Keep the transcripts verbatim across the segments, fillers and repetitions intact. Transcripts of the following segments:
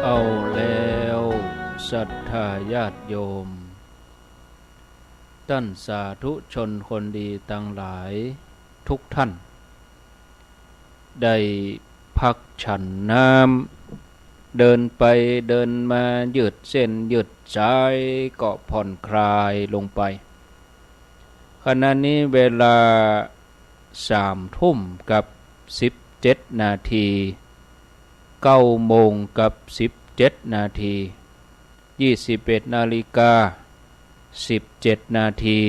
เอาแล้ว ศรัทธาญาติโยม ต้านสาธุชนคนดีตังหลายทุกท่าน ได้พักฉันน้ำ เดินไปเดินมายืดเส้นยืดสายก็ผ่อนคลายลงไป ขณะนี้เวลาสามทุ่มกับสิบเจ็ดนาที เก้าโมงกับสิบเจ็ดนาที ยี่สิบเอ็ดนาฬิกาสิบเจ็ดนาที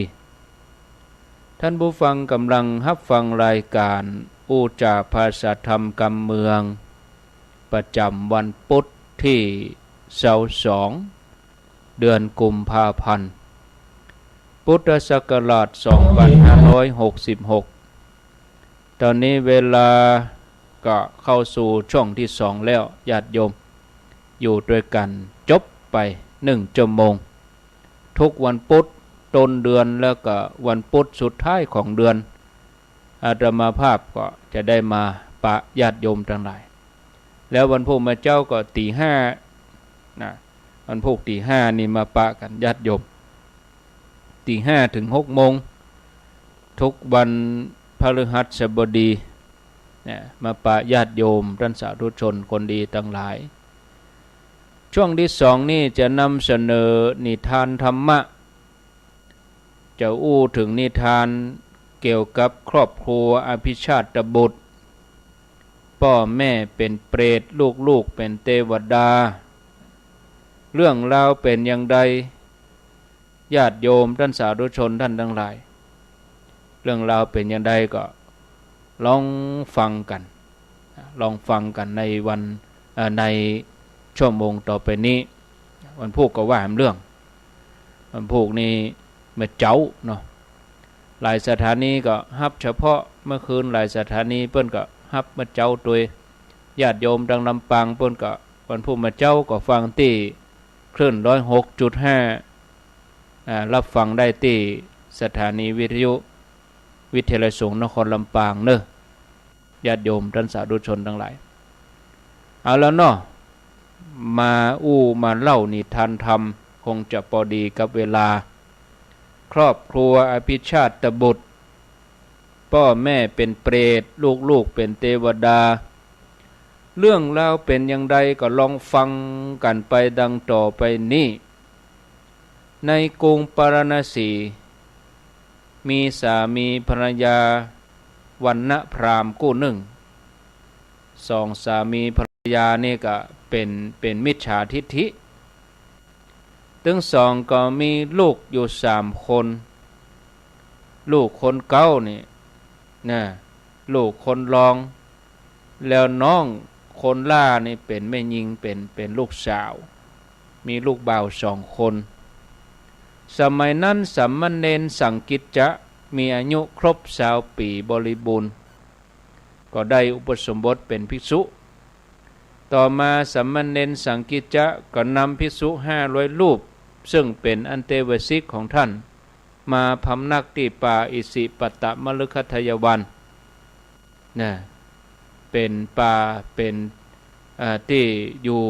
ท่านผู้ฟังกำลังฮับฟังรายการอู้จ๋าภาษาธรรมกำเมือง ประจ๋ำวันปุ๊ดตี้ซาวสอง เดือนกุมภาพันธ์ พุทธศักราชสองปันห้าร้อยหกสิบหก ต๋อนนี้เวลาก็เข้าสู่ช่วงตี้สองแล้ว ญาติโยม อยู่ตวยกั๋นจบไปนึ่งจั่วโมง ทุกวันปุ๊ดต้นเดือน แล้วก็วันปุ๊ดสุดท้ายของเดือน อาตมาภาพก็จะได้มาปะญาติโยมตังหลาย แล้ววันพูกเมื่อเจ๊าก็ตี๋ห้า นะ วันพูกตี๋ห้านี่มาปะกั๋นญาติโยม ตี๋ห้าเถิงหกโมง ทุกวันพฤหัสบดี เนี่ย มาปะญาติโยมต้านสาธุชนคนดีตังหลาย ช่วงตี้สองนี่จะนำเสนอนิทานธรรมะ จะอู้เถิงนิทานเกี่ยวกับครอบครัวอภิชาตบุตร ป้อแม่เป๋นเปรต ลูกๆ เป๋นเตวดา เรื่องราวเป๋นอย่างใด ญาติโยมต้านสาธุชนท่านตังหลาย เรื่องราวเป๋นอย่างใดก็ลองฟังกั๋น ลองฟังกั๋นในวัน เอ่อ ในชั่วโมงต่อไปนี้ วันพูกก็ว่าแหมเรื่อง วันพูกนี่เมื่อเจ๊าเนาะ หลายสถานีก็ฮับเฉพาะเมื่อคืน หลายสถานีเปิ้นก็ฮับเมื่อเจ๊าตวย ญาติโยมตังลำปางเปิ้นก็วันพูกเมื่อเจ๊าก็ฟังตี้คลื่นร้อยหกจุดห้า อ่า ฮับฟังได้ตี้สถานีวิทยุวิทยาลัยสงฆ์นครลำปางเนาะ ญาติโยมต้านสาธุชนตังหลาย เอาแล้วเนาะ มาอู้มาเล่านิทานธรรม คงจะปอดีกับเวลา ครอบครัวอภิชาตบุตร ป้อแม่เป๋นเปรต ลูกๆ เป๋นเตวดา เรื่องราวเป๋นอย่างใดก็ลองฟังกั๋นไปดังต่อไปนี้ ในกรุงปาราณสี มีสามีภรรยา วรรณพราหมณ์กู้นึ่ง สองสามีภรรยานี่ก็เป๋น เป๋นมิจฉาทิฏฐิ ตึงสองก็มีลูกอยู่สามคน ลูกคนเก๊านี่นะ ลูกคนรอง แล้วน้องคนหล้านี่เป๋นแม่ญิง เป๋น เป๋นลูกสาว มีลูกบ่าวสองคน สมัยนั้นสามเณรสังกิจจะมีอายุครบซาวปี๋บริบูรณ์ ก็ได้อุปสมบทเป๋นภิกษุ ต่อมาสามเณรสังกิจจะก็นำภิกษุห้าร้อยรูป ซึ่งเป๋นอันเตวสิกของท่าน มาพำนักตี้ป่าอิสิปตมฤคทายวัน นะ เป๋นป่า เป๋น เอ่อ ตี้อยู่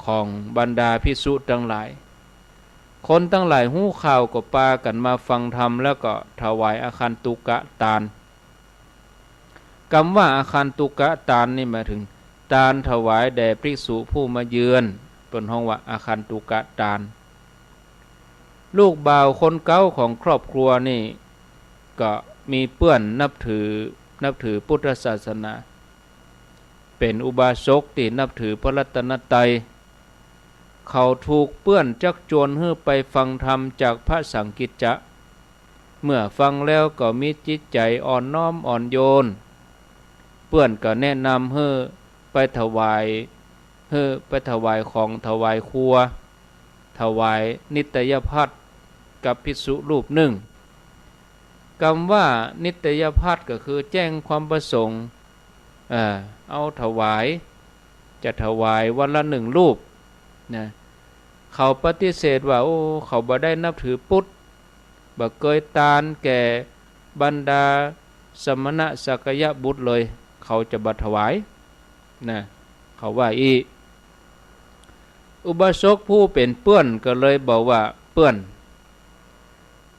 ของบรรดาภิกษุตังหลาย คนตังหลายฮู้ข่าวก็ปากั๋นมาฟังธรรม แล้วก็ถวายอาคันตุกะตาน กำว่าอาคันตุกะตานนี่หมายเถิงตานถวายแด่ภิกษุผู้มาเยือน เปิ้นฮ้องว่าอาคันตุกะตาน ลูกบ่าวคนเก๊าของครอบครัวนี่ก็มีเปื้อนนับถือ นับถือพุทธศาสนา เป๋นอุบาสกตี้นับถือพระรัตนตรัย เขาถูกเปื้อนจักจวนหื้อไปฟังธรรมจากพระสังกิจจะ เมื่อฟังแล้วก็มีจิตใจ๋อ่อนน้อมอ่อนโยน เปื้อนก็แนะนำหื้อไปถวาย หื้อไปถวายของถวายครัว ถวายนิตยภัตต์กับภิกษุรูปนึ่ง กำว่านิตยภัตต์ก็คือแจ้งความประสงค์ เอ่อ เอาถวาย จะถวายวันละนึ่งรูปนะ เขาปฏิเสธว่า โอ้ เขาบ่ได้นับถือพุทธ บ่เกยตานแก่บรรดาสมณะสักยะบุตรเลย เขาจะบ่ถวายนะ เขาว่าอี้ อุบาสกผู้เป๋นเปื้อนก็เลยบอกว่า เปื้อน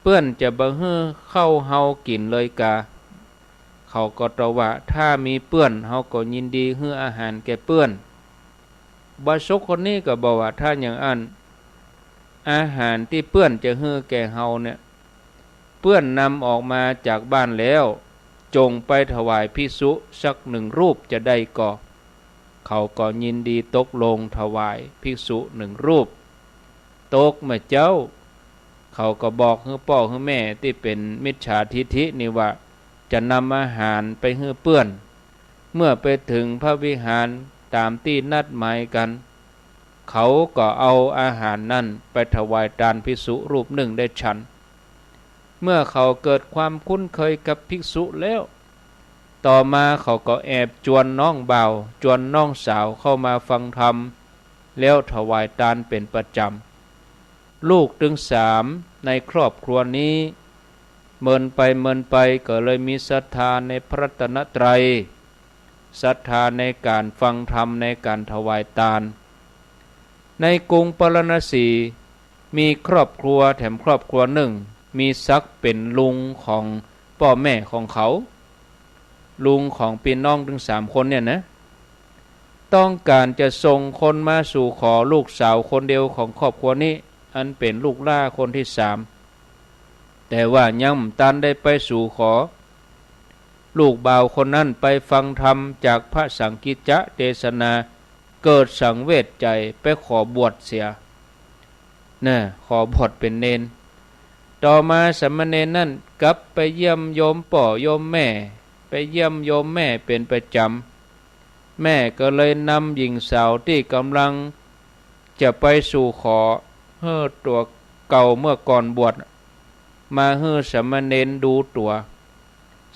เปื้อนจะบ่หื้อข้าวเฮากิ๋นเลยกา เขาก็ตอบว่า ถ้ามีเปื้อน เฮาก็ยินดีหื้ออาหารแก่เปื้อน อุบาสกคนนี้ก็บอกว่า ถ้าอย่างอั้น อาหารตี้เปื้อนจะหื้อแก่เฮาเนี่ย เปื้อนนำออกมาจากบ้านแล้ว จงไปถวายภิกษุสักหนึ่งรูปจะได้ก่อ เขาก็ยินดีตกลงถวายภิกษุหนึ่งรูป ตกเมื่อเจ๊า เขาก็บอกหื้อป้อหื้อแม่ตี้เป๋นมิจฉาทิฏฐินี่ว่า จะนำอาหารไปหื้อเปื้อน เมื่อไปเถิงพระวิหารต๋ามตี้นัดหมายกั๋น เขาก็เอาอาหารนั้นไปถวายตานภิกษุรูปนึ่งได้ฉัน เมื่อเขาเกิดความคุ้นเคยกับภิกษุแล้ว ต่อมาเขาก็แอบจวนน้องบ่าว จวนน้องสาวเข้ามาฟังธรรม แล้วถวายตานเป๋นประจ๋ำ ลูกตึงสามในครอบครัวนี้ เมินไปเมินไปก็เลยมีศรัทธาในพระรัตนตรัย ศรัทธาในก๋านฟังธรรม ในก๋านถวายตาน ในกรุงปาราณสี มีครอบครัวแถมครอบครัวนึ่ง มีศักดิ์เป๋นลุงของป้อแม่ของเขา ลุงของปี้น้องตึงสามคนเนี่ยนะ ต้องก๋านจะส่งคนมาสู่ขอลูกสาวคนเดียวของครอบครัวนี้ อันเป๋นลูกหล้าคนตี้สาม แต่ว่ายังบ่ตันได้ไปสู่ขอ ลูกบ่าวคนนั้นไปฟังธรรมจากพระสังกิจจะเตสนา เกิดสังเวชใจ๋ ไปขอบวชเสีย น่ะ ขอบวชเป๋นเณร ต่อมาสามเณรนั้นกลับไปเยี่ยมโยมป้อโยมแม่ ไปเยี่ยมโยมแม่เป๋นประจ๋ำ แม่ก็เลยนำหญิงสาวตี้ก่ำลังจะไปสู่ขอหื้อตั๋วเก่าเมื่อก่อนบวช มาหื้อสามเณรดูตั๋ว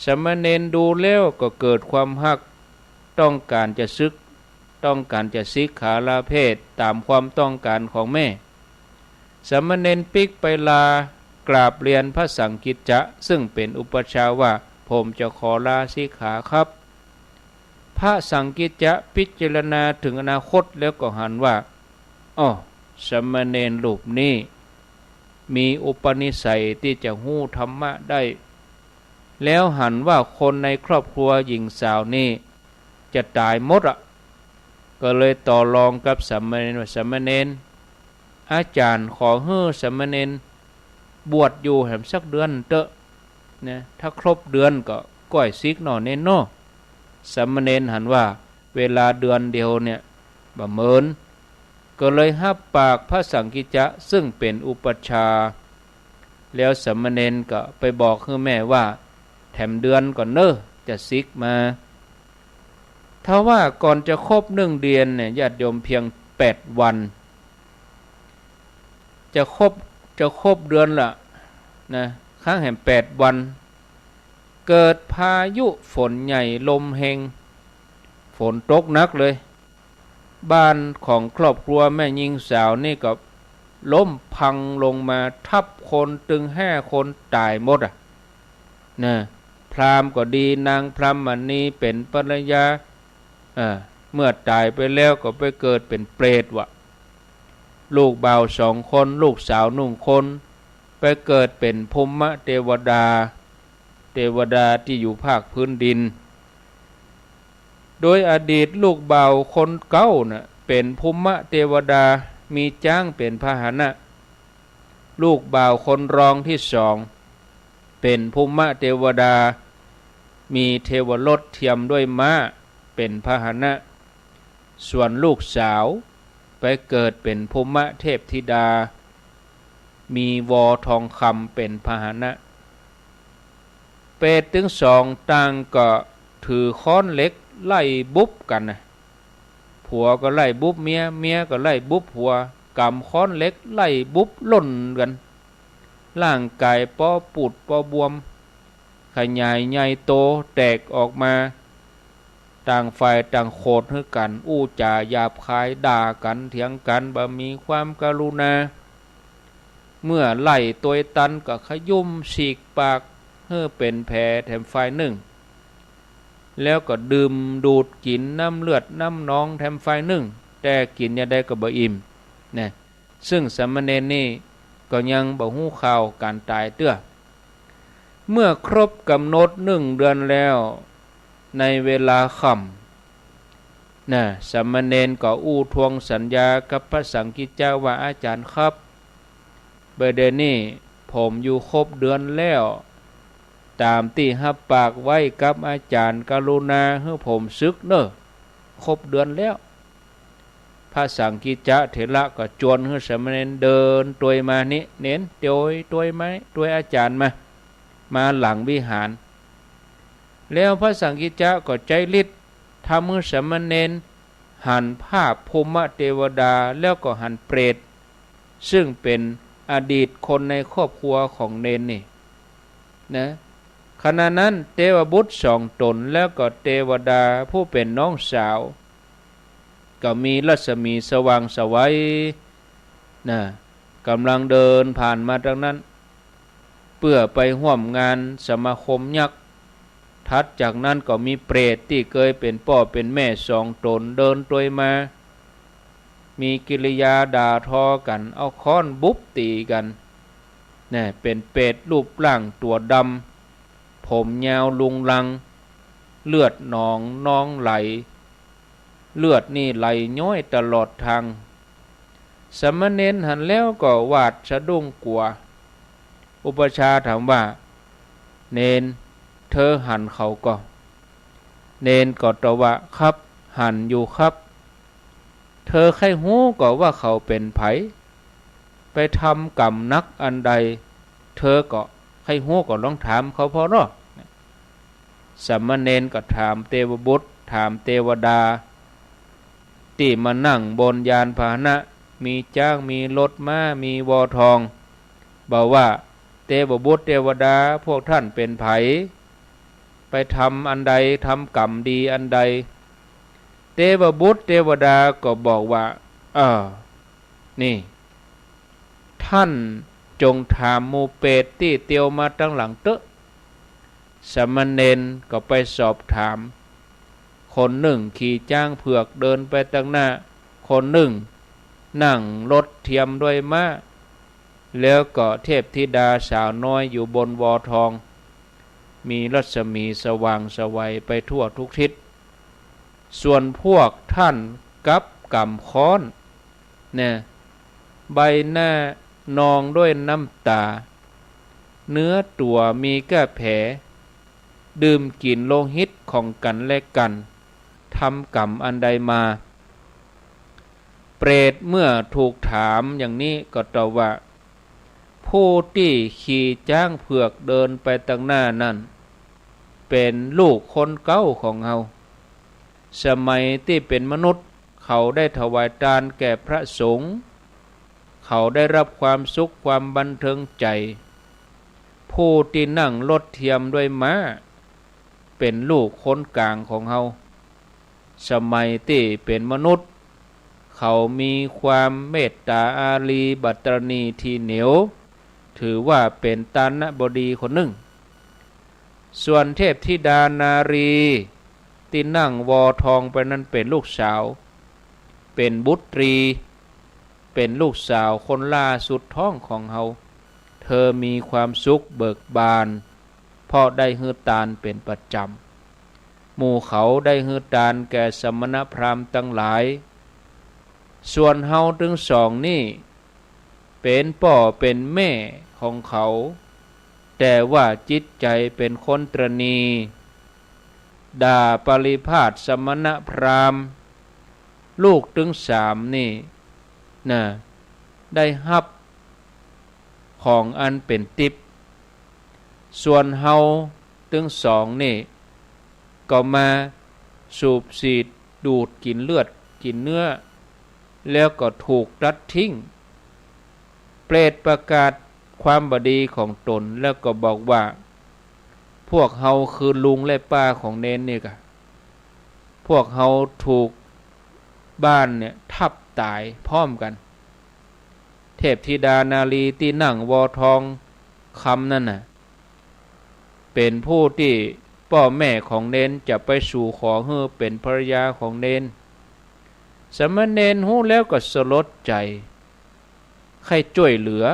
สามเณรดูแล้วก็เกิดความฮัก ต้องก๋านจะสึก ต้องก๋านจะสิกขาลาเพศต๋ามความต้องก๋านของแม่ สามเณรปิ๊กไปลากราบเรียนพระสังกิจจะ ซึ่งเป๋นอุปัชฌาย์ว่า ผมจะขอลาสิกขาครับ พระสังกิจจะพิจารณาเถิงอนาคตแล้วก็หันว่า อ้อ สามเณรรูปนี้ มีอุปนิสัยตี้จะฮู้ธรรมะได้ แล้วหันว่าคนในครอบครัวหญิงสาวนี้จะต๋ายหมดอะ ก็เลยต่อรองกับสามเณรว่า สามเณร อาจ๋ารย์ขอหื้อสามเณรบวชอยู่แหมสักเดือนเต๊อะ นะ ถ้าครบเดือนก็ก้อยสิกหน่อเณรเนาะ สามเณรหันว่า เวลาเดือนเดียวเนี่ยบ่เมิน ก็เลยฮับปากพระสังกิจจะ ซึ่งเป๋นอุปัชฌาย์ แล้วสามเณรก็ไปบอกหื้อแม่ว่า แถมเดือนก่อนเน่อ จะสิกมา ทว่าก่อนจะครบนึ่งเดือนเนี่ย ญาติโยม เพียงแปดวัน จะครบ จะครบเดือนละ นะ ค้างแหมแปดวัน เกิดพายุฝนใหญ่ลมแฮง ฝนตกหนักเลย บ้านของครอบครัวแม่ญิงสาวนี่ก็ล้มพังลงมาทับคนตึงห้าคนต๋ายหมดอะ นะ พราหมณ์ก็ดี นางพรหมมณีเป๋นภรรยา เอ่อ เมื่อต๋ายไปแล้วก็ไปเกิดเป๋นเปรตวะ ลูกบ่าวสองคน ลูกสาวนึ่งคน ไปเกิดเป๋นภูมิเตวดา เตวดาตี้อยู่ภาคพื้นดิน โดยอดีตลูกบ่าวคนเก๊าน่ะเป๋นภูมิเตวดา มีจ๊างเป๋นพาหนะ ลูกบ่าวคนรองตี้สองเป๋นภูมิเตวดา มีเทวรถเทียมด้วยม้าเป๋นพาหนะ ส่วนลูกสาวไปเกิดเป๋นภูมิเทพธิดา มีวอทองคำเป๋นพาหนะ เปรตตึงสองต่างก็ถือค้อนเหล็กไล่บุบกั๋นนะ ผัวก็ไล่บุบเมีย เมียก็ไล่บุบผัว ก๋ำค้อนเหล็กไล่บุบล่นกั๋น ร่างก๋ายปอปูดปอบวม ขยายใหญ่โตแตกออกมา ต่างฝ่ายต่างโขดหื้อกั๋น อู้จ๋าหยาบคาย ด่ากั๋นเถียงกั๋น บ่มีความกรุณา เมื่อไล่ตวยตันก็ขยุ้มฉีกปากหื้อเป๋นแผลแถมฝ่ายนึ่ง แล้วก็ดื่มดูดกิ๋นน้ำเลือดน้ำนองแถมฝ่ายนึ่ง แต่กิ๋นอย่างใดก็บ่อิ่ม นะ ซึ่งสามเณรนี่ก็ยังบ่ฮู้ข่าวก๋านต๋ายเตื้อ เมื่อครบก๋ำหนดนึ่งเดือนแล้ว ในเวลาค่ำ นะ สามเณรก็อู้ทวงสัญญากับพระสังฆิจจะว่า อาจ๋ารย์ครับ บ่าเดี่ยวนี้ผมอยู่ครบเดือนแล้ว ต๋ามตี้ฮับปากไว้กับอาจ๋ารย์ กรุณาหื้อผมสึกเน่อ ครบเดือนแล้ว พระสังฆิจจะเถระก็จวนหื้อสามเณรเดินตวยมา นี่เณร ตวย ตวยมา ตวยอาจ๋ารย์มา มาหลังวิหาร แล้วพระสังฆิจจะก็ใจ๊ฤทธิ์ ทำหื้อสามเณรหันภาพภูมิเทวดา แล้วก็หันเปรต ซึ่งเป๋นอดีตคนในครอบครัวของเณรนี่นะ ขณะนั้นเทวบุตรสองต๋น แล้วก็เทวดาผู้เป๋นน้องสาว ก็มีรัศมีสว่างไสวนะ ก๋ำลังเดินผ่านมาตางนั้น เปื้อไปฮ่วมงานสมาคมยักษ์ ถัดจากนั้นก็มีเปรตตี้เกยเป๋นป้อเป๋นแม่สองต๋นเดินตวยมา มีกิริยาด่าทอกั๋น เอาค้อนบุบตี๋กั๋น นะ เป๋นเปรตรูปร่างตั๋วดำ ผมยาวรุงรัง เลือดหนองนองไหล เลือดนี่ไหลย้อยตลอดตาง สามเณรหันแล้วก็หวาดสะดุ้งกั๋ว อุปัชฌาย์ถามว่า เณร เธอหันเขาก่อ เณรก็ตอบว่า ครับ หันอยู่ครับ เธอใค่ฮู้ก่อว่าเขาเป๋นใผ ไปทำกรรมหนักอันใด เธอก็ใค่ฮู้ก่อ ลองถามเขาผ่อเนาะ สามเณรก็ถามเทวบุตร ถามเทวดา ตี้มานั่งบนยานพาหนะ มีจ๊าง มีรถม้า มีวอทอง บ่าว่า เทวบุตรเทวดา พวกท่านเป๋นใผ ไปทำอันใด ทำกรรมดีอันใด เทวบุตรเทวดาก็บอกว่า เออ นี่ ท่านจงถามหมู่เปรตตี้เตียวมาตางหลังเต๊อะ สามเณรก็ไปสอบถาม คนนึ่งขี่จ๊างเผือกเดินไปตางหน้า คนนึ่งนั่งรถเทียมด้วยม้า แล้วก็เทพธิดาสาวน้อยอยู่บนวอทอง มีรัศมีสว่างไสวไปทั่วทุกทิศ ส่วนพวกท่านกลับกำค้อน เนี่ย ใบหน้านองด้วยน้ำตา เนื้อตั๋วมีก้าแผล ดื่มกิ๋นโลหิตของกั๋นและกั๋น ทำกรรมอันใดมา เปรตเมื่อถูกถามอย่างนี้ก็ตอบว่า ผู้ตี้ขี่จ๊างเผือกเดินไปตางหน้านั้น เป๋นลูกคนเก๊าของเฮา สมัยตี้เป๋นมนุษย์ เขาได้ถวายตานแก่พระสงฆ์ เขาได้รับความสุขความบันเทิงใจ๋ ผู้ตี้นั่งรถเทียมด้วยม้า เป๋นลูกคนก๋างของเฮา สมัยตี้เป๋นมนุษย์ เขามีความเมตต๋าอารีบัตรณีที่เหนียว ถือว่าเป๋นตานบดีคนนึ่ง ส่วนเทพธิดานารีตี้นั่งวอทองไปนั้นเป๋นลูกสาว เป๋นบุตรี เป๋นลูกสาวคนหล้าสุดท้องของเฮา เธอมีความสุขเบิกบาน เพราะได้หื้อตานเป๋นประจ๋ำ หมู่เขาได้หื้อตานแก่สมณพราหมณ์ตังหลาย ส่วนเฮาตึงสองนี่ เป๋นป้อเป๋นแม่ของเขา แต่ว่าจิตใจ๋เป๋นคนตระหนี่ ด่าปริพาทสมณพราหมณ์ ลูกตึงสามนี่นะ ได้ฮับของอันเป๋นติ๊บ ส่วนเฮาตึงสองนี่ ก็มาสูบสีดดูดกิ๋นเลือดกิ๋นเนื้อ แล้วก็ถูกตัดทิ้ง เปรตประกาศความบ่ดีของตน แล้วก็บอกว่า พวกเฮาคือลุงและป้าของเณรนี่กะ พวกเฮาถูกบ้านเนี่ยทับต๋ายพร้อมกั๋น เทพธิดานารีตี้นั่งวอทองคำนั่นน่ะ เป๋นผู้ตี้ป้อแม่ของเณรจะไปสู่ขอหื้อเป๋นภรรยาของเณร สามเณรฮู้แล้วก็สลดใจ๋ ใค่จ้วยเหลือ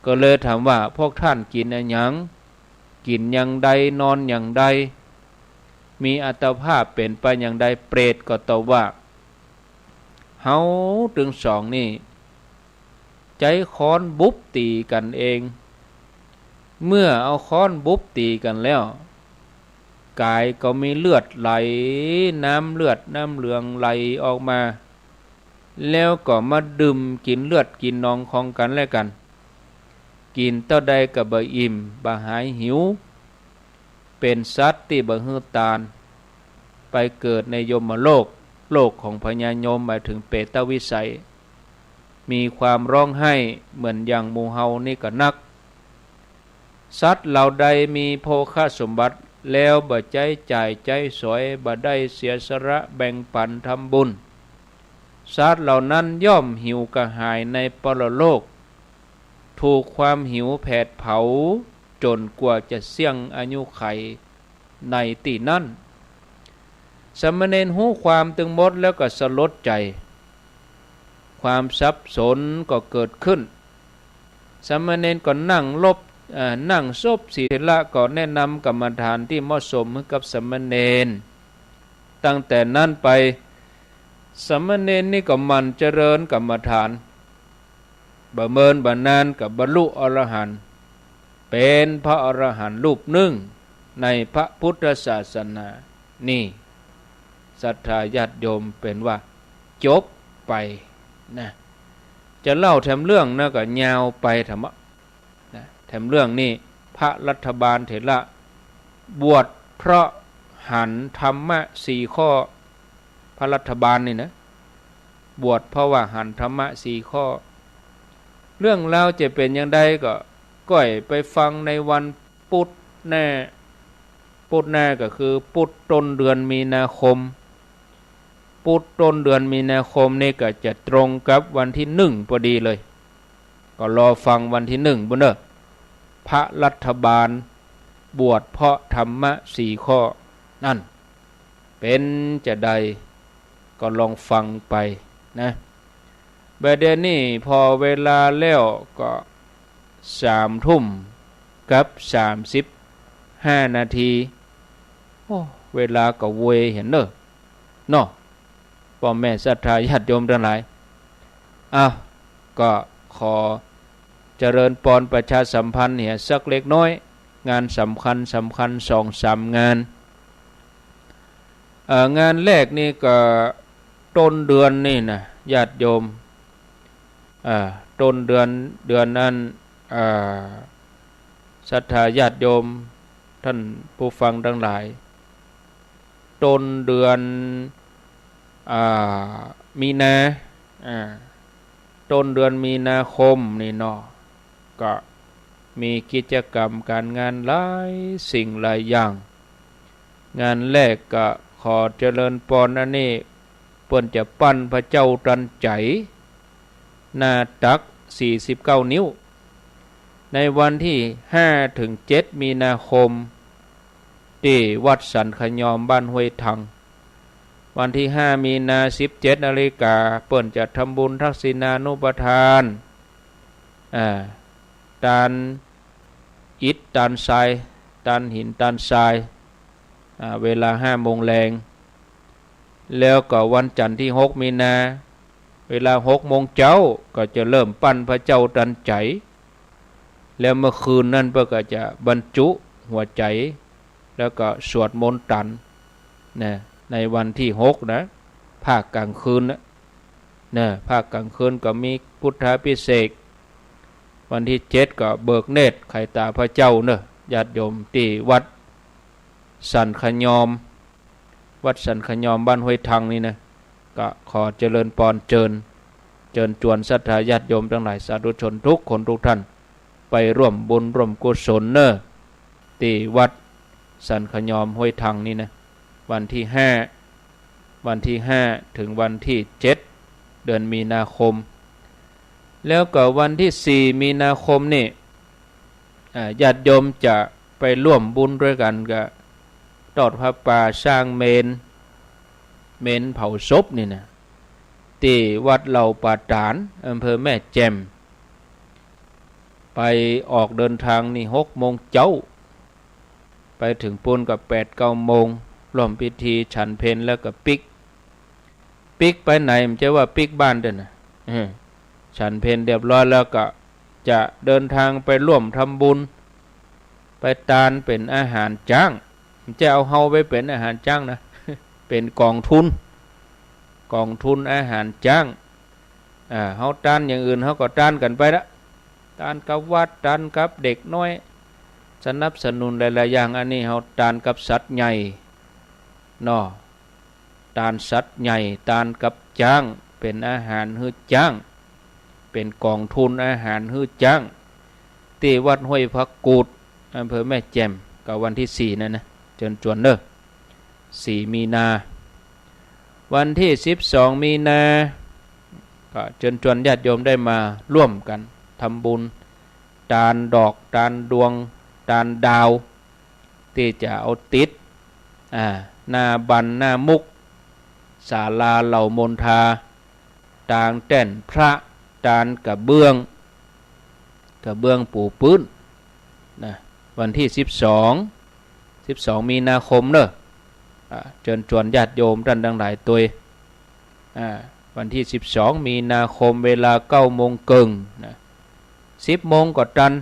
ก็เลยถามว่า พวกต้านกิ๋นอะหยัง กิ๋นอย่างใด นอนอย่างใด มีอัตภาพเป๋นไปอย่างใด เปรตก็ตอบว่า เฮาตึงสองนี่ ใจ๊ค้อนบุบตี๋กั๋นเอง เมื่อเอาค้อนบุบตี๋กั๋นแล้ว ก๋ายก็มีเลือดไหล น้ำเลือดน้ำเหลืองไหลออกมา แล้วก็มาดื่มกิ๋นเลือดกิ๋นหนองของกั๋นและกั๋น กิ๋นเต้าใดก็บ่อิ่ม บ่หายหิว เป๋นสัตว์ตี้บ่หื้อตาน ไปเกิดในยมโลก โลกของพญายม หมายเถิงเปรตวิสัย มีความฮ้องไห้เหมือนอย่างหมู่เฮานี่ก็นัก สัตว์เหล่าใดมีโภคสมบัติแล้วบ่ใจ๊จ่ายใจ๊สอย บ่ได้เสียสละแบ่งปั๋นทำบุญ สัตว์เหล่านั้นย่อมหิวกระหายในปรโลก ถูกความหิวแผดเผาจ๋นกว่าจะเสี้ยงอายุขัยในตี้นั้น สามเณรฮู้ความตึงหมดแล้วก็สลดใจ๋ ความสับสนก็เกิดขึ้น สามเณรก็นั่งลบ เอ่อ นั่งซบ สีเถระก็แนะนำกรรมฐานตี้เหมาะสมหื้อกับสามเณร ตั้งแต่นั้นไป สามเณรนี่ก็หมั่นเจริญกรรมฐาน บ่เมินบ่นานก็บรรลุอรหันต์ เป๋นพระอรหันต์รูปนึ่งในพระพุทธศาสนา นี่ ศรัทธาญาติโยม เป๋นว่าจบไปนะ จะเล่าแถมเรื่องนะก็ยาวไปแถมอะนะ แถมเรื่องนี่ พระรัฐบาลเถระ บวชเพราะหันธรรมะสี่ข้อ พระรัฐบาลนี่นะ บวชเพราะว่าหันธรรมะสี่ข้อ เรื่องราวจะเป๋นอย่างใดก็ก้อยไปฟังในวัน พุธหน้า พุธหน้าก็คือพุธต้นเดือนมีนาคม พุธต้นเดือนมีนาคมนี่ก็จะตรงกับวันตี้หนึ่งพอดีเลย ก็รอฟังวันตี้หนึ่งปู้นเน่อ พระรัฐบาลบวชเพราะธรรมะสี่ข้อนั้น เป๋นจาใดก็ลองฟังไปนะ บ่าเดี่ยวนี้พอเวลาแล้วก็สามทุ่มกับสามสิบห้านาที โอ้ เวลาก็เว่ยหั้นเน่อ เนาะ ป้อแม่ศรัทธาญาติโยมตังหลาย อ้าว ก็ขอเจริญปอนประชาสัมพันธ์เหียสักเล็กน้อย งานสำคัญสำคัญสองสามงาน เอ่อ งานแรกนี่ก็ต้นเดือนนี่นะ ญาติโยม เอ่อ ต้นเดือน เดือนนั้น เอ่อ ศรัทธาญาติโยม ท่านผู้ฟังตังหลาย ต้นเดือน อ่า มีนา อ่า ต้นเดือนมีนาคมนี่เนาะ ก็มีกิจกรรมก๋านงานหลายสิ่งหลายอย่าง งานแรกก็ขอเจริญปอนอันนี้ เปิ้นจะปั้นพระเจ้าตันใจ๋ หน้าตักสี่สิบเก้านิ้ว ในวันตี้ห้าเถิงเจ็ดมีนาคม ตี้วัดสันขยอมบ้านห้วยทัง วันตี้ห้ามีนา สิบเจ็ดนาฬิกา เปิ้นจะทำบุญทักษิณานุปทาน อ่า ตานอิฐ ตานทราย ตานหิน ตานทราย อ่า เวลาห้าโมงแลง แล้วก็วันจันทร์ตี้หกมีนา เวลาหกโมงเจ๊า ก็จะเริ่มปั้นพระเจ้าตันใจ๋ แล้วเมื่อคืนนั้นเปิ้นก็จะบรรจุหัวใจ๋ แล้วก็สวดมนต์ตัน นะ ในวันตี้หกนะ ภาคก๋างคืนนะ นะ ภาคก๋างคืนก็มีพุทธาภิเษก วันตี้เจ็ดก็เบิกเนตรไขตาพระเจ้าเน่อ ญาติโยม ตี้วัดสันขยอม วัดสันขยอมบ้านห้วยทังนี่นะ ก็ขอเจริญปอนเจิญ เจิญจวนศรัทธาญาติโยมตังหลาย สาธุชนทุกคนทุกท่าน ไปร่วมบุญร่วมกุศลเน่อ ตี้วัดสันขยอมห้วยทังนี่นะ วันตี้ห้า วันตี้ห้าเถิงวันตี้เจ็ด เดือนมีนาคม แล้วก็วันตี้สี่มีนาคมนี่ อ่า ญาติโยมจะไปร่วมบุญตวยกั๋นกับตอดผ้าป่าสร้างเมรุ เมรุเผาศพนี่นะ ตี้วัดเหล่าป่าต๋าน อำเภอแม่แจ่ม ไปออกเดินทางนี่หกโมงเจ๊า ไปเถิงปู๊นก็แปดเก้าโมง ร่วมพิธีฉันเพลแล้วก็ปิ๊ก ปิ๊กไปไหน บ่ใจ้ว่าปิ๊กบ้านเด้อนะ เออ ฉันเพลเรียบร้อยแล้วก็จะเดินทางไปร่วมทำบุญ ไปตานเป๋นอาหารจ๊าง บ่ใจ้เอาเฮาไปเป๋นอาหารจ๊างนะ เป๋นก๋องทุน ก๋องทุนอาหารจ๊าง อ่า เฮาตานอย่างอื่นเฮาก็ตานกั๋นไปละ ตานกับวัด ตานกับเด็กน้อย สนับสนุนหลายๆ อย่าง อันนี้เฮาตานกับสัตว์ใหญ่เนาะ ตานสัตว์ใหญ่ ตานกับจ๊าง เป๋นอาหารหื้อจ๊าง เป๋นก๋องทุนอาหารหื้อจ๊าง ตี้วัดห้วยผักกูด อำเภอแม่แจ่ม ก็วันตี้สี่นั่นนะ เจิญจวนเน่อ สี่มีนา วันตี้สิบสองมีนา ก็เจิญจวนญาติโยมได้มาร่วมกั๋นทำบุญ ตานดอก ตานดวง ตานดาว ตี้จะเอาติด อ่า หน้าบั้นหน้ามุก ศาลาเหล่ามนทา ตานแต้นพระ ตานกระเบื้อง กระเบื้องปูพื้นนะ วันตี้สิบสอง สิบสองมีนาคมเน่อ อ่า เจิญจวนญาติโยมต้านตังหลายตวย อ่า วันตี้สิบสองมีนาคม เวลาเก้าโมงเกิ่งนะ สิบโมงก็ตัน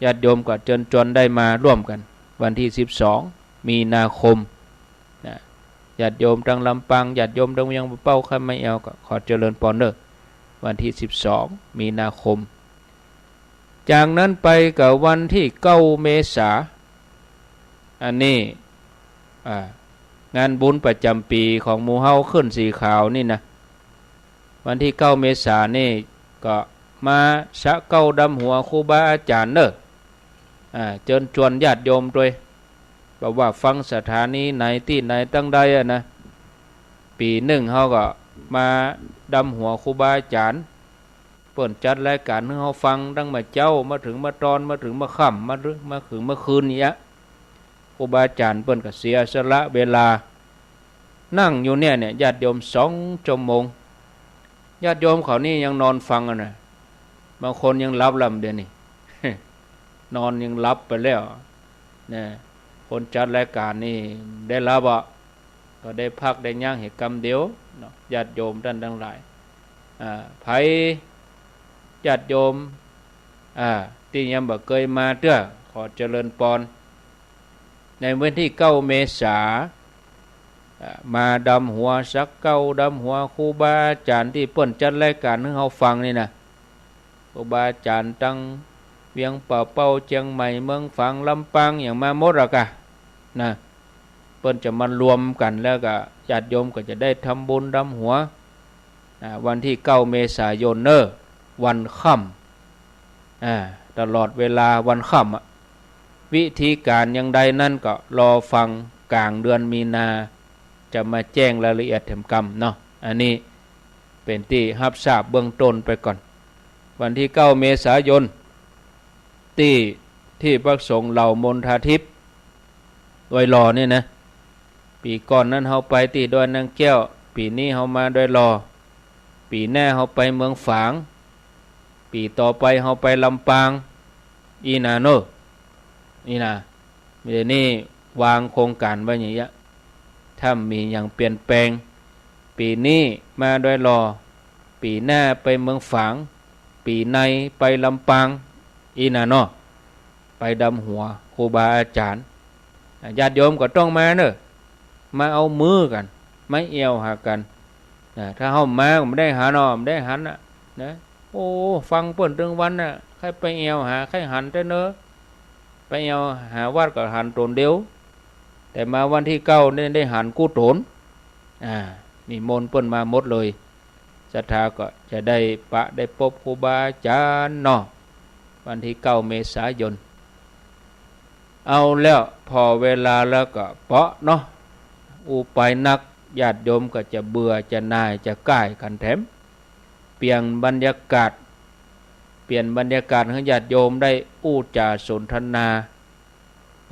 ญาติโยมก็เจิญจวนได้มาร่วมกั๋น วันตี้สิบสองมีนาคมนะ ญาติโยมตังลำปาง ญาติโยมตังเวียงป่าเป้า ใค่มาแอ่วก็ขอเจริญปอนเน่อ วันตี้สิบสองมีนาคม จากนั้นไปก็วันตี้เก้าเมษา อันนี้ อ่า งานบุญประจ๋ำปี๋ของหมู่เฮาขึ้นสีขาวนี่นะ วันตี้เก้าเมษานี่ก็มาสะเก๊าดำหัวครูบาอาจ๋ารย์เน่อ อ่า เจิญจวนญาติโยมตวย บ่ว่าฟังสถานีไหนตี้ไหนตังใดอะนะ ปี๋นึ่งเฮาก็มาดำหัวครูบาอาจ๋ารย์ เปิ้นจัดรายก๋านหื้อเฮาฟังตั้งเมื่อเจ๊า มาเถิงเมื่อตอน มาเถิงเมื่อค่ำ มาเถิง มาเถิงเมื่อคืนนี่อะ ครูบาอาจ๋ารย์เปิ้นก็เสียสละเวลา นั่งอยู่เนี่ย เนี่ย ญาติโยม สองชั่วโมง ญาติโยมเขานี่ยังนอนฟังอะนะ บางคนยังหลับแล้วเดี๋ยวนี้ นอนยังหลับไปแล้วนะ คนจัดรายก๋านนี่ได้หลับอะ ก็ได้พักได้ยั้งเหียกำเดียวเนาะ ญาติโยมต้านตังหลาย อ่า ใผญาติโยม อ่า ตี้ยังบ่เกยมาเตื้อ ขอเจริญปอน ในวันตี้เก้าเมษา อ่า มาดำหัวสะเก๊า ดำหัวครูบาอาจ๋ารย์ตี้เปิ้นจัดรายก๋านหื้อเฮาฟังนี่นะ ครูบาอาจ๋ารย์ตังเวียงป่าเป้า เจียงใหม่ เมืองฝาง ลำปาง หยังมาหมดอะกะนะ เปิ้นจะมารวมกั๋นแล้วก็ญาติโยมก็จะได้ทำบุญดำหัว อ่า วันตี้เก้าเมษายนเน่อ วันค่ำ อ่า ตลอดเวลาวันค่ำอะ วิธีก๋านอย่างใดนั้นก็รอฟังก๋างเดือนมีนา จะมาแจ้งรายละเอียดแถมกำเนาะ อันนี้เป๋นตี้ฮับทราบเบื้องต้นไปก่อน วันตี้เก้าเมษายน ตี้ ตี้พักสงฆ์เหล่ามนทาทิพย์ ดอยหล่อนี่นะ ปี๋ก่อนนั้นเฮาไปตี้ดอยนางแก้ว ปี๋นี้เฮามาดอยหล่อ ปี๋หน้าเฮาไปเมืองฝาง ปี๋ต่อไปเฮาไปลำปาง อี้นาเน่อ อี้นา เดี๋ยวนี้วางโครงก๋านไว้อย่างเงี้ย ถ้ามีหยังเปลี่ยนแปลง ปี๋นี้มาดอยหล่อ ปี๋หน้าไปเมืองฝาง ปี๋ในไปลำปาง อี้นาเนาะ ไปดำหัวครูบาอาจ๋ารย์ อ่ะ ญาติโยมก็ต้องมาเน่อ มาเอามือกั๋น มาแอ่วหากั๋น นะ ถ้าเฮามาก็บ่ได้หันเนาะ บ่ได้หันน่ะ นะ โอ้ ฟังเปิ้นตึงวันน่ะ ใค่ไปแอ่วหา ใค่หันแต๊เน่อ ไปแอ่วหาวัดก็หันต๋นเดียว แต่มาวันตี้เก้านี่ได้หันกู้ต๋น อ่า นิมนต์เปิ้นมาหมดเลย ศรัทธาก็จะได้ปะได้ปบครูบาอาจ๋ารย์เนาะ วันตี้เก้าเมษายน เอาแล้ว ผ่อเวลาแล้วก็เปาะเนาะ อู้ไปนัก ญาติโยมก็จะเบื่อ จะหน่าย จะก้ายกั๋นแถม เปลี่ยนบรรยากาศ เปลี่ยนบรรยากาศหื้อญาติโยมได้อู้จ๋าสนทนา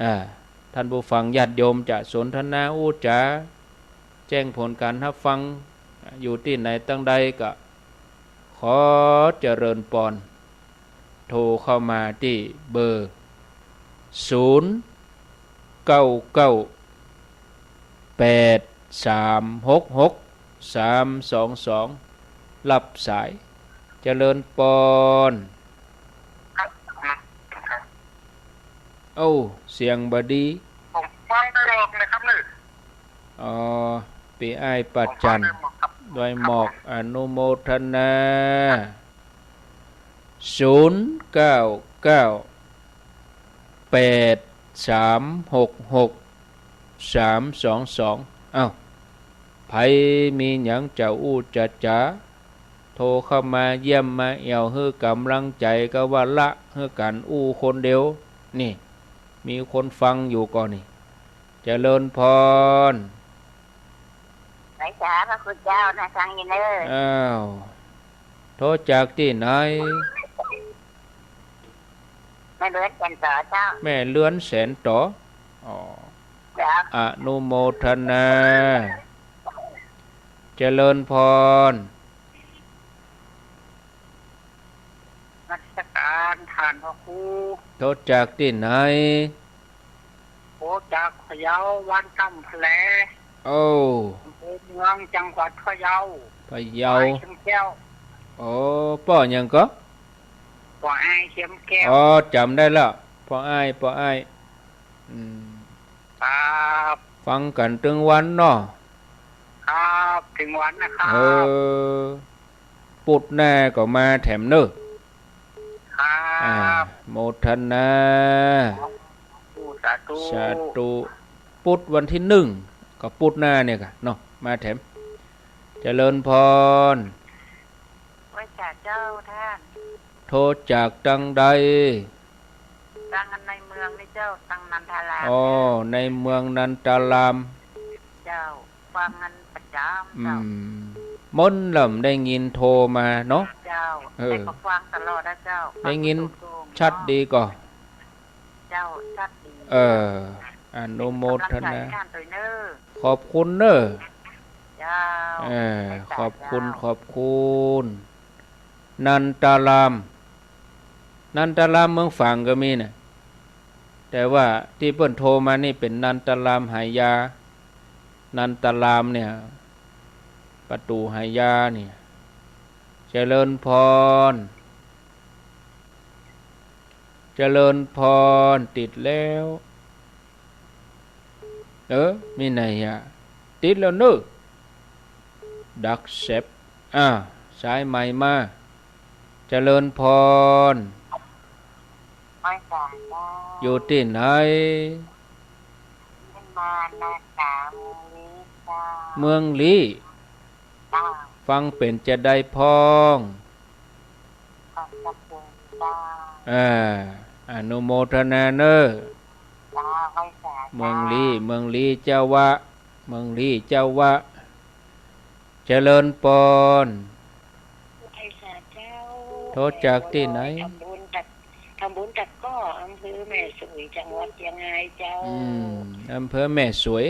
อ่า ต้านผู้ฟังญาติโยมจะสนทนาอู้จ๋า แจ้งผลก๋านฮับฟัง อยู่ตี้ไหนตังใดก็ขอเจริญปอน โทรเข้ามาตี้เบอร์ ศูนย์ เก้า เก้า แปด สาม หก หก สาม สอง สอง รับสาย เจริญปอน ครับ ครับ โอ้ เสียงบ่ดี ผมฟังดอยหมอกนะครับเนี่ย อ๋อ ปี้อ้ายป้าจัน ผมฟังดอยหมอกครับ ดอยหมอก ครับผม อนุโมทนา ศูนย์ เก้า เก้า แปด สาม หก หก สาม สอง สอง อ้าว ใผมีหยังจะอู้จะจ๋า โทรเข้ามาเยี่ยมมาแอ่วหื้อก๋ำลังใจ๋ก็ว่าละ หื้อกั๋นอู้คนเดียว นี่ มีคนฟังอยู่ก่อนี่ เจริญปอน ไหว้สาพระคุณเจ้านะ ฟังอยู่เน่อ อ้าว โทรจากตี้ไหน แม่เรือนแสนต๋อเจ้า แม่เรือนแสนต๋อ อ๋อ เจ้า อนุโมทนา เจริญปอน นมัสก๋านต้านพระครู โทรจากตี้ไหน โอ้ จากพะเยา บ้านต้ำพะแล โอ้ อำเภอเมือง จังหวัดพะเยา พะเยา ป้ออ้ายเข็มแก้ว โอ้ ป้อหยังก่อ ป้ออ้ายเข็มแก้ว อ๋อ จ๋ำได้แล้ว ป้ออ้าย ป้ออ้าย อืม ครับ ฟังกั๋นตึงวันเนาะ ครับ ตึงวันนะครับ เออ ปุธหน้าก็มาแถมเน่อ ครับ อ่า โมทนา สาธุ สาธุ ปุธวันตี้นึ่ง ก็ปุธหน้าเนี่ยก่ะเนาะ มาแถม เจริญปอน ไหว้สาเจ้าต้าน โทรจากตังใด ตังในเมืองนี่เจ้า ตังนันทาราม อ๋อ ในเมืองนันทาราม เจ้า ฟังกั๋นประจ๋ำ อืม เจ้า ม้นลำได้ยินโทรมาเนาะ เจ้า เออ แต่ก็ฟังตลอดนะเจ้า ได้ยิน ฟังตรงๆ ชัดดีก่อ เจ้า ชัดดี เออ อนุโมทนา เป็นก๋ำลังใจ๋ต้านตวยเน่อ ขอบคุณเน่อ เจ้า เออ ไหว้สา ขอบคุณ เจ้า ขอบคุณ นันทาราม นันทารามเมืองฝางก็มีน่ะ แต่ว่าตี้เปิ้นโทรมานี่เป๋นนันทารามหายา นันทารามเนี่ย ประตู๋หายาเนี่ย เจริญปอน เจริญปอน ติดแล้ว เออ มีไหนอะ ติดแล้วเน่อ ดักแซบ อ่า สายใหม่มา เจริญปอน ไหว้สาเจ้า อยู่ตี้ไหน บ้านนาจ๋า เมืองลี้เจ้า เมืองลี้ เจ้า ฟังเป๋นจาใดพ่อง ขอบพระคุณเจ้า อ่า อนุโมทนาเน่อ เจ้า ไหว้สาเจ้า เมืองลี้ เมืองลี้เจ้าวะ เมืองลี้เจ้าวะ เจริญปอน ไหว้สาเจ้า โทรจากตี้ไหน ทำบุญกับ ทำบุญกับก็อำเภอแม่สวย จังหวัดเจียงรายเจ้า อืม อำเภอแม่สวย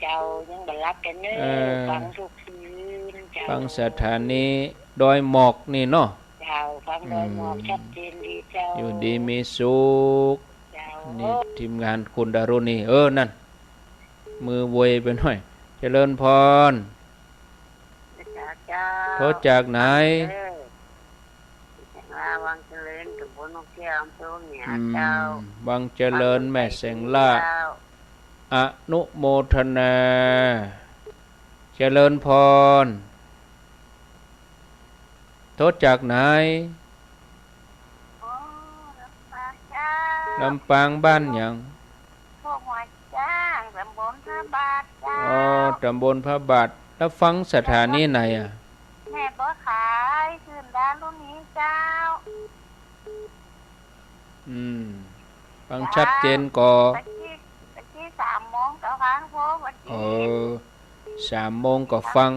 เจ้า ยังบ่หลับกั๋นเน่อ เออ ฟังทุกคืนเจ้า ฟังสถานีดอยหมอกนี่เนาะ เจ้า ฟังดอยหมอก อืม ชัดเจนดีเจ้า อยู่ดีมีสุข เจ้า นี่ทีมงานคุณดารุณี เออ นั่น มือไวไปหน่อย เจริญปอน เจ้า โทรจากไหน เออ วังเจริญ ตำบลนกแก้ว อำเภอวังเหนือ อืม เจ้า วังเจริญ แม่แสงล่า เจ้า อนุโมทนา เจริญปอน โทรจากไหน โอ้ ลำปางเจ้า ลำปางบ้านหยัง โคกหัวจ้าง ตำบลพระบาทเจ้า อ๋อ ตำบลพระบาท แล้วฟังสถานีไหนอะ แม่บัวขาย คลื่นดารุณีเจ้า อืม ฟังชัดเจนก่อ ตะกี้ ตะกี้สามโมงก็ฟัง โอ้ ตะกี้ เออ สามโมงก็ฟัง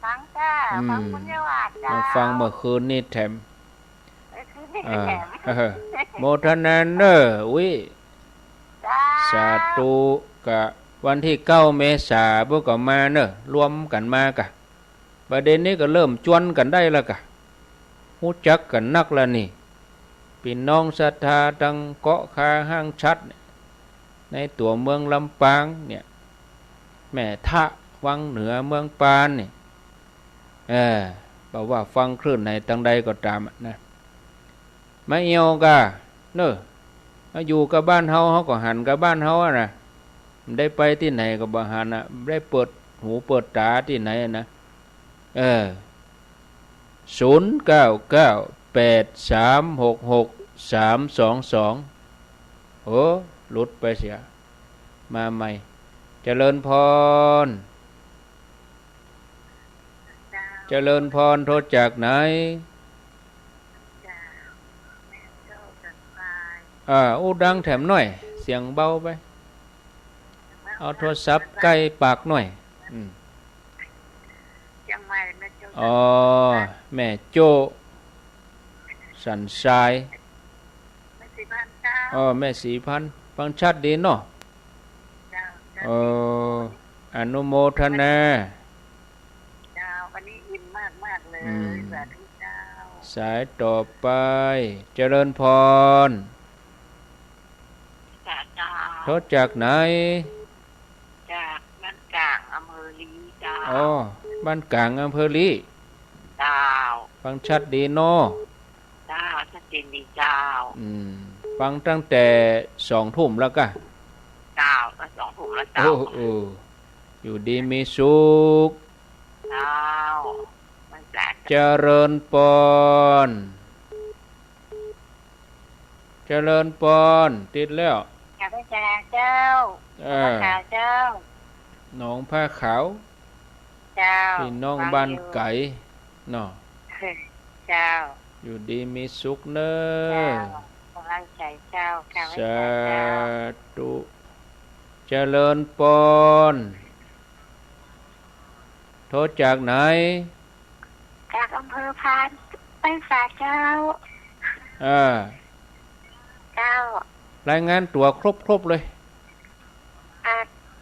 ฟังจ้า อืม ฟังคุณยายวาดเจ้า มาฟังเมื่อคืนนี่แถม เมื่อคืนนี่แถม อ่า เออ โมทนาเน่อ อุ๊ย เจ้า สาธุ กะวันตี้เก้าเมษา พวกก็มาเน่อ รวมกั๋นมากะ ประเด็นนี้ก็เริ่มจวนกั๋นได้แล้วกะ ฮู้จักกั๋นนักแล้วนี่ ปี้น้องศรัทธาตังเกาะคาห้างฉัตรเนี่ย ในตั๋วเมืองลำปางเนี่ย แม่ทะวังเหนือเมืองปานเนี่ย เออ บ่ว่าฟังคลื่นไหนตังใดก็ต๋ามอะนะ มาเอี่ยวก่า เน่อ มาอยู่กับบ้านเฮา เฮาก็หันกับบ้านเฮาอะนะ บ่ได้ไปตี้ไหนก็บ่หันอะ บ่ได้เปิดหูเปิดต๋าตี้ไหนอะนะ เออ ศูนย์เก้าเก้า แปดสามหกหก สามสองสอง โอ้ หลุดไปเสีย มาใหม่ เจริญพร เจริญพร โทรจากไหน อ่า อู้ดังแถมหน่อย เสียงเบาไป เอาโทรศัพท์ใก้ปากหน่อย อืม เจียงใหม่ แม่โจ้ อ๋อ สันทราย แม่โจ้ สันทราย แม่ศรีพันธุ์เจ้า อ๋อ แม่ศรีพันธุ์ ฟังชัดดีเนาะ เจ้า เจ้า เออ อนุโมทนา เจ้า วันนี้อินมากๆ เลย อืม สาธุเจ้า สายต่อไป เจริญพร สาธุเจ้า โทรจากไหน จากบ้านกลาง อำเภอลี้เจ้า อ๋อ บ้านกลาง อำเภอลี้ เจ้า ฟังชัดดีเนาะ เจ้า ชัดเจนดีเจ้า อืม ฟังตั้งแต่สองทุ่มแล้วก่า เจ้า ก็สองทุ่มแล้วเจ้า โอ้ โอ้ อยู่ดีมีสุข เจ้า มันจะ เจริญปอน เจริญปอน ติดแล้ว กราบนมัสการเจ้า เออ ผ้าขาวเจ้า หนองผ้าขาว เจ้า ปี้น้องบ้านไก๋เนาะ เจ้า อยู่ดีมีสุขเน่อ เจ้า กำลังใจ๋เจ้า กราบนมัสการเจ้า สาธุ เจริญปอน โทรจากไหน จากอำเภอพานไพศาลเจ้า เออ เจ้า รายงานตั๋วครบๆ เลย อ่า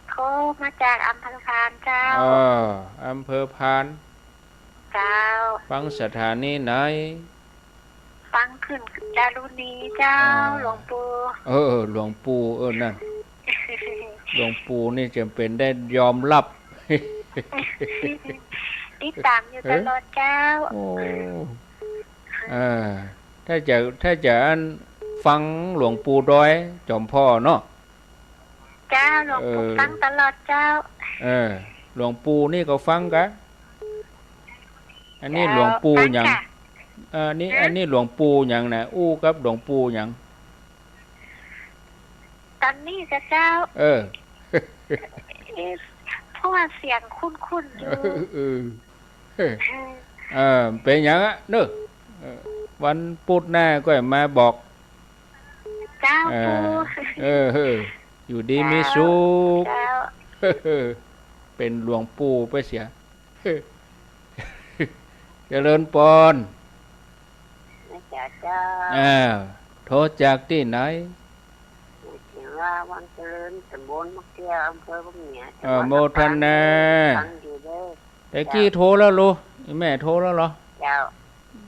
โทรมาจากอำเภอพานเจ้า เออ อำเภอพาน เจ้า ฟังสถานีไหน ฟังขึ้นดารุณีเจ้า อ่า หลวงปู่ เออ หลวงปู่ เออ นั่น หลวงปู่นี่จ๋ำเป๋นได้ยอมฮับ ติดต๋ามอยู่ตลอดเจ้า โอ้ เออ ถ้าจะ ถ้าจะอันฟังหลวงปู่ดอยจ๋อมผ่อเนาะ เจ้า หลวงปู่ เออ ฟังตลอดเจ้า เออ หลวงปู่นี่ก็ฟังก่า อันนี้ เจ้า หลวงปู่หยัง ฟังค่ะ เออ นี่ ฮะ อันนี้หลวงปู่หยังนะ อู้กับหลวงปู่หยัง ต๋อนนี้ก่าเจ้า เออ เอ๊ะ เพราะว่าเสียงคุ้นๆ อยู่ เออ เออ เป๋นหยังอะเน่อ เออ วันพุธหน้าก็มาบอก เจ้า เออ ปู่ เออ เออ อยู่ดีมีสุข เจ้า เป๋นหลวงปู่ไปเสีย เจริญปอน นะจ๊ะเจ้า อ่า โทรจากตี้ไหน เสียงว่าวังเจริญ ต๋ำบลมะเกลือ อำเภอวังเหนือ เออ จังหวัดลำปาง โมทนา ฟังอยู่เด้อ แต่กี้โทรแล้วลูก แม่โทรแล้วเหรอ เจ้า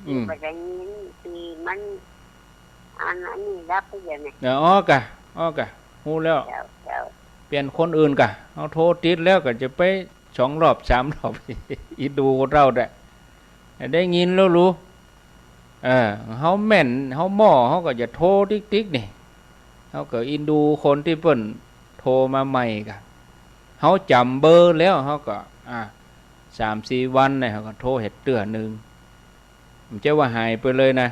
อืม บ่ได้ยิน ตี้มัน อัน อันนี้ดับไปเดี๋ยวนี้ เดี๋ยว อ๋อก่ะ อ๋อก่ะ ฮู้แล้ว เจ้า เจ้า เปลี่ยนคนอื่นก่ะ เฮาโทรติดแล้วก็จะไปสองรอบสามรอบ อีดูคนเฒ่าแต๊ ได้ยินแล้วลูก เออ เฮาแม่น เฮาหม้อ เฮาก็จะโทรติ๊กๆ นี่ เฮาก็อีดูคนตี้เปิ้นโทรมาใหม่ก่ะ เฮาจ๋ำเบอร์แล้ว เฮาก็ อ่า สามสี่วันเนี่ย เฮาก็โทรเหียเตื้อนึ่ง บ่ใจ้ว่าหายไปเลยนะ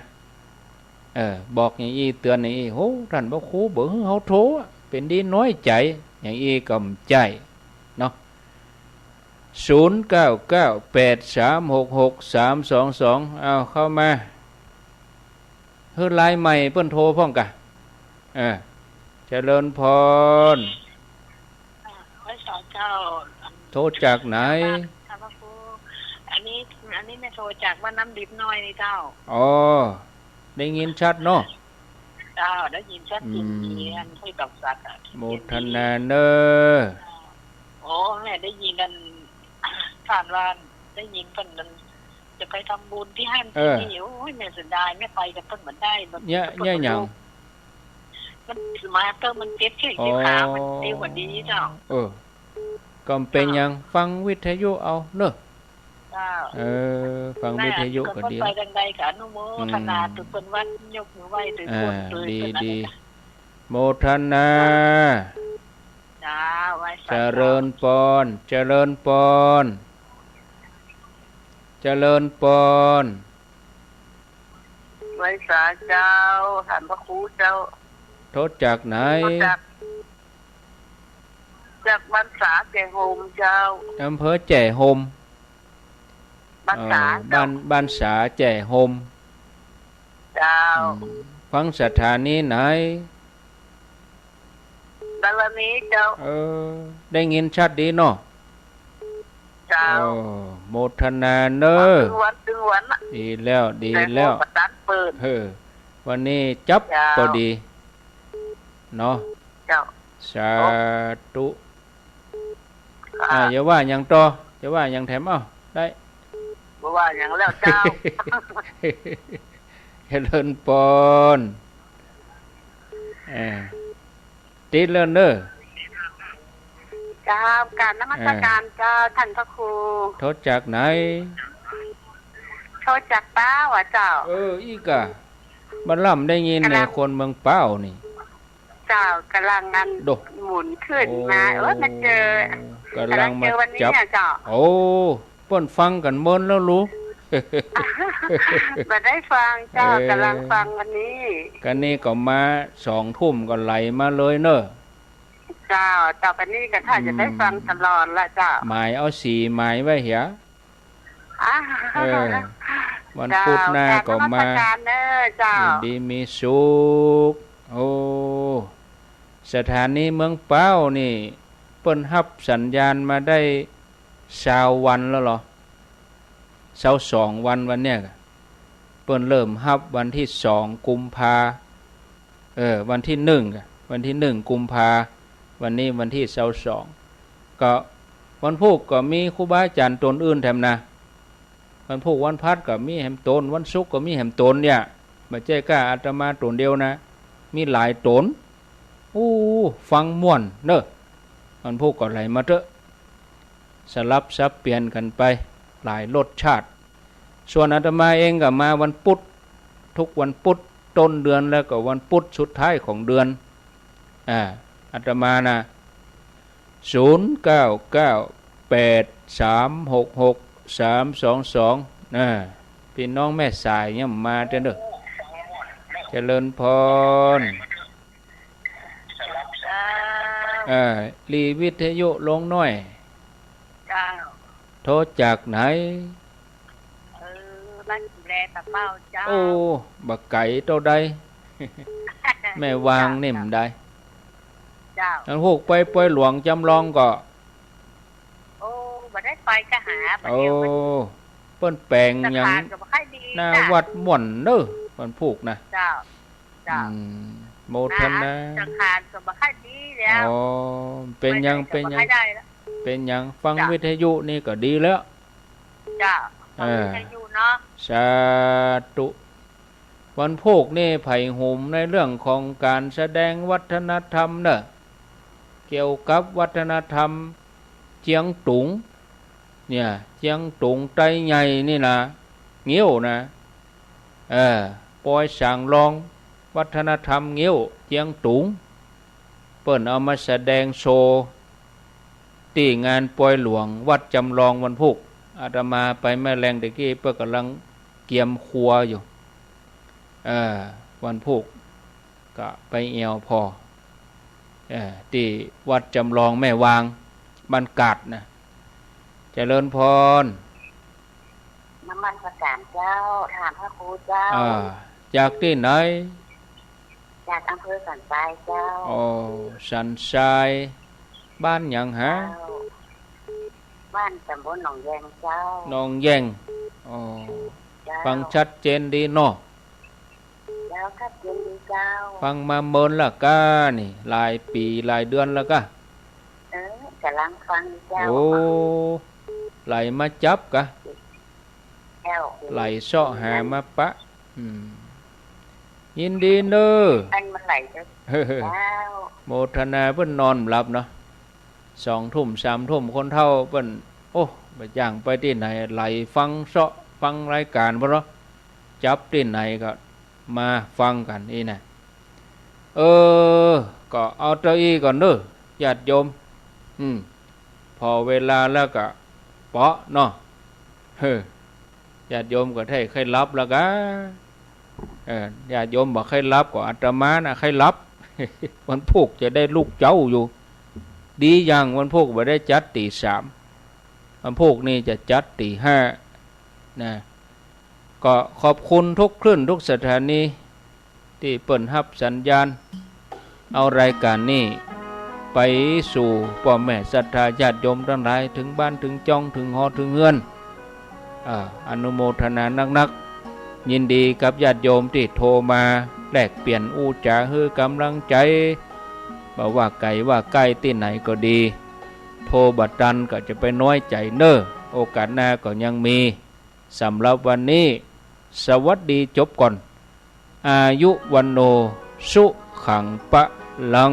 เออ บอกอย่างอี้ เตื๋อนอย่างอี้ โห ต้านพระครูบ่หื้อเฮาโทรอะ เป๋นดีน้อยใจ๋ อย่างอี้ก็บ่ใจ้เนาะ ศูนย์เก้าเก้า แปดสามหกหก สามสองสอง เอาเข้ามา หื้อรายใหม่เปิ้นโทรพ่องก่ะ เออ เจริญพร อ่า ไหว้สาเจ้า โทรจากไหน ค่ะ พระครู อันนี้ อันนี้แม่โทรจากบ้านน้ำดิบน้อยนี่เจ้า อ๋อ ได้ยินชัดเนาะ เจ้า ได้ยินชัดเจน อืม ดี อันคุยกับสัตว์อะ โมทนาเน่อ โอ้ แม่ได้ยินอัน ผ่านว่าได้ยินเปิ้นนั้น จะไปทำบุญตี้หั้น เออ ตี้นี่ โอ้ย แม่เสียดาย แม่ไปกับเปิ้นบ่ได้ มัน เยียะ เปิ้น เยียะหยัง มันมาเต๊อะ มันเจ็บแข้งเจ็บขา อ๋อ มันเตียวบ่ดีเจ้า เออ ก็บ่เป๋นหยัง ฟังวิทยุเอาเนาะ เจ้า เออ ฟังวิทยุก็ดี ไปตางใดก็อนุโมทนา อืม เปิ้นว่า ยกมือไหว้ อ่า ดี ดี โมทนา เจ้า ไหว้สา เจริญปอน เจริญปอน เจริญปอน ไหว้สาเจ้า ต้านพระครูเจ้า โทรจากไหน โทรจาก จากบ้านสาแจ้ห่มเจ้า อำเภอแจ้ห่ม บ้านสา เอ่อ เจ้า บ้าน บ้านสาแจ้ห่ม เจ้า อืม ฟังสถานีไหน ดารณีเจ้า เออ ได้ยินชัดดีเนาะ เจ้า เออ โมทนาเนาะ ตึงวันตึงวันน่ะ ดีแล้ว ดีแล้ว แต่หัวประสานเปิ้น เออ วันนี้จับ เจ้า พอดีเนาะ เจ้า สาธุ ค่ะ อ่า อย่าว่าหยังต่อ อย่าว่าหยังแถม เอ้า ได้ บ่ว่าหยังแล้วเจ้า เจริญปอน เออ ติดแล้วเนาะ เจ้า กราบนมัสการ เออ เจ้า ต้านพระครู โทรจากไหน โทรจากพร้าวอะเจ้า เออ อี้ก่ะ บ่าล่ำได้ยิน กำลัง ในคนเมืองพร้าวนี่ เจ้า กำลังอัน โด หมุนขึ้นมา โอ้ เออ มาเจอ กำลัง กำลังเจอวันนี้ มาจับ เนี่ยเจ้า โอ้ เปิ้นฟังกั๋นเมินแล้วลูก บ่ได้ฟังเจ้า เออ กำลังฟังวันนี้ ก็นี่ก็มาสองทุ่มก็ไหลมาเลยเนาะ เจ้า ต่อไปนี้ก็ถ้าจะได้ฟังตลอดละเจ้า อืม หมายเอาสี่หมายไว้เหีย อ่า เออ วันพุธหน้าก็มา เจ้า กราบนมัสการเน้อเจ้า อยู่ดีมีสุข โอ้ สถานีเมืองพร้าวนี่ เปิ้นฮับสัญญาณมาได้ซาววันแล้วเหรอ ซาวสองวัน วันเนี้ย เปิ้นเริ่มฮับวันตี้สองกุมภา เออ วันตี้หนึ่งอะ วันตี้หนึ่งกุมภา วันนี้วันตี้ซาวสอง ก็วันพูกก็มีครูบาอาจ๋ารย์ต๋นอื่นแถมนะ วันพูกวันพัดก็มีแหมต๋น วันศุกร์ก็มีแหมต๋นเนี่ย บ่ใจ้ก้าอาตมาต๋นเดียวนะ มีหลายต๋น อู้ ฟังม่วนเนาะ วันพูกก็ไหลมาเต๊อะ สลับสับเปลี่ยนกั๋นไป หลายรสชาติ ส่วนอาตมาเองก็มาวันพุธ ทุกวันพุธต้นเดือน แล้วก็วันพุธสุดท้ายของเดือน อ่า อาตมานะ ศูนย์เก้าเก้าแปดสามหกหกสามสองสอง นะ พี่น้องแม่สายเนี่ยมาเต๊อะเนาะ เจริญพร เจ้า เออ หลีวิทยุลงหน้อย เจ้า โทรจากไหน เออ บ้านกุมแลตะเป้าเจ้า โอ้ บ่ไก๋เต้าใด แม่วางนี่มันได้ เจ้า อันพวกไปปอยหลวงจำลองก็ โอ้ บ่ได้ไปก็หา บ่ โอ้ เดี๋ยวมัน เปิ้นแป๋งหยัง สังขารก็บ่ค่อยดี หน้า จ้ะ วัดม่วนเนาะ วันพูกนะ เจ้า เจ้า อืม โมทนา นะ สังขารก็บ่ค่อยดีแล้ว อ๋อ เป๋นหยัง ไปไหนก็ เป๋นหยัง บ่ค่อยได้แล้ว เป๋นหยัง ฟัง เจ้า วิทยุนี่ก็ดีแล้ว เจ้า ฟัง เออ วิทยุเนาะ สาธุ วันพูกนี่ใผหุมในเรื่องของก๋านแสดงวัฒนธรรมเนาะ เกี่ยวกับวัฒนธรรมเจียงตุง เนี่ย เจียงตุงไตใหญ่นี่นะ งิ้วนะ เออ ปอยสางลอง วัฒนธรรมงิ้วเจียงตุง เปิ้นเอามาแสดงโชว์ ตี้งานปอยหลวงวัดจำลองวันพูก อาตมาไปแม่แลงตะกี้ เปิ้นก่ำลังเกียมครัวอยู่ เออ วันพูกก็ไปแอ่วผ่อ เออ ตี้วัดจำลองแม่วาง บ้านกาดนะ เจริญพร นมัสการเจ้า ต้านพระครูเจ้า อ่า จากตี้ไหน จากอำเภอสันทรายเจ้า อ๋อ สันทราย บ้านหยังหา เจ้า บ้านตำบลหนองแยงเจ้า หนองแยง อ๋อ เจ้า ฟังชัดเจนดีเนาะ เจ้า ชัดเจนดีเจ้า ฟังมาเมินละก้านี่ หลายปี๋หลายเดือนละก้า เออ ก๋ำลังฟังอยู่เจ้า โอ้ ไหลมาจับกะ แล้ว ไหลเซาะหามาปะ อืม ยินดีเน่อ อันมันไหลเจ้า เจ้า โมทนาเปิ้นนอนบ่หลับเนาะ สองทุ่ม สามทุ่ม คนเฒ่าเปิ้น โอ้ บ่จ้างไปตี้ไหน ไหลฟังเซาะ ฟังรายก๋านเปิ้นเนาะ จับตี้ไหนก็มาฟังกั๋นอี้นะ เออ ก็เอาเต้าอี้ก่อนเน่อ ญาติโยม อืม ผ่อเวลาแล้วก็เปาะเนาะ เฮ้อ ญาติโยมก็ใค่ใค่หลับแล้วกา เออ ญาติโยมบ่ใค่หลับก็อาตมาน่ะใค่หลับ วันพูกจะได้ลุกเจ๊าอยู่ ดีอย่างวันพูกบ่ได้จัดตี๋สาม วันพูกนี่จะจัดตี๋ห้า นะ ก็ขอบคุณทุกคลื่นทุกสถานี ตี้เปิ้นฮับสัญญาณ เอารายก๋านนี้ไปสู่ป้อแม่ศรัทธาญาติโยมตังหลาย เถิงบ้านเถิงจ้อง เถิงหอเถิงเฮือน อ่า อนุโมทนานักๆ ยินดีกับญาติโยมตี้โทรมาแลกเปลี่ยนอู้จ๋าหื้อก๋ำลังใจ๋ บ่ว่าไก๋ว่าใก้ตี้ไหนก็ดี โทรบ่ตันก็จะไปน้อยใจ๋เน่อ โอกาสหน้าก็ยังมี สำหรับวันนี้ สวัสดีจบก่อน อายุวัณโณ สุขัง พลัง